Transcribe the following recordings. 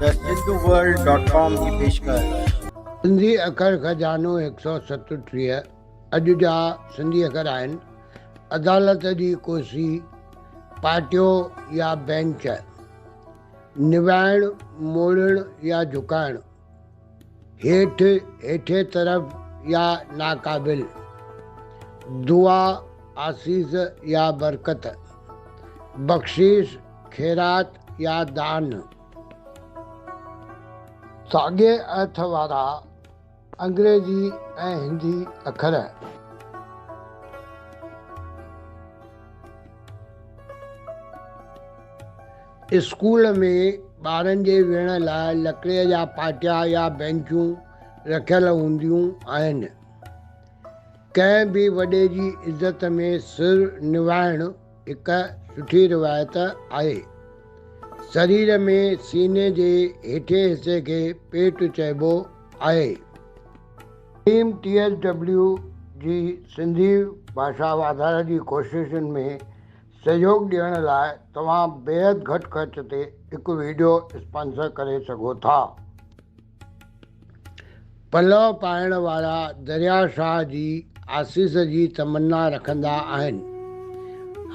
The Sindhu world dot com جي پيشڪش. سنڌي اکر خزانو هڪ سؤ 37 اڄ جا سنڌي اکر آهن، عدالت جي ڪرسي، پاٽيو يا بينچ، نوائڻ، موڙڻ يا جهڪائڻ، هيٺ، هيٺين طرف يا ناقابل، دعا، آسيس يا برڪت، بخشيش، خيرات يا دان. ساڳئي ارٿ وارا انگريزي ۽ هندي اکر. اسڪول ۾ ٻارن جي ويهڻ لاء لڪڙيء جا پاٽيا يا بينچون رکيل هونديون آهن. ڪنهن به وڏي جي عزت ۾ سر نوائڻ هڪ سٺي روايت آهي. سرير ۾ سيني جي هيٺين حصي کي پيٽ چئبو آهي. ٽيم ٽي ايس ڊبليو جي سنڌي ڀاشا واڌاري جي ڪوششن ۾ سهيوڳ ڏيڻ لاء توهان بيحد گهٽ خرچ تي هڪ ويڊيو اسپانسر ڪري سگهو ٿا. پلئه پائڻ وارا دريا شاهه جي آسيس جي تمنا رکندا آهن.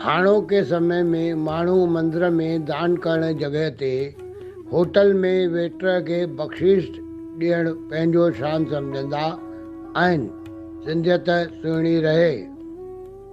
هاڻوڪي سمي ۾ ماڻهو مندر ۾ دان ڪرڻ جي جڳهه تي هوٽل ۾ ويٽر کي بخشيش ڏيڻ پنهنجو شان سمجهندا آهن. سنڌيت سهڻي رهي.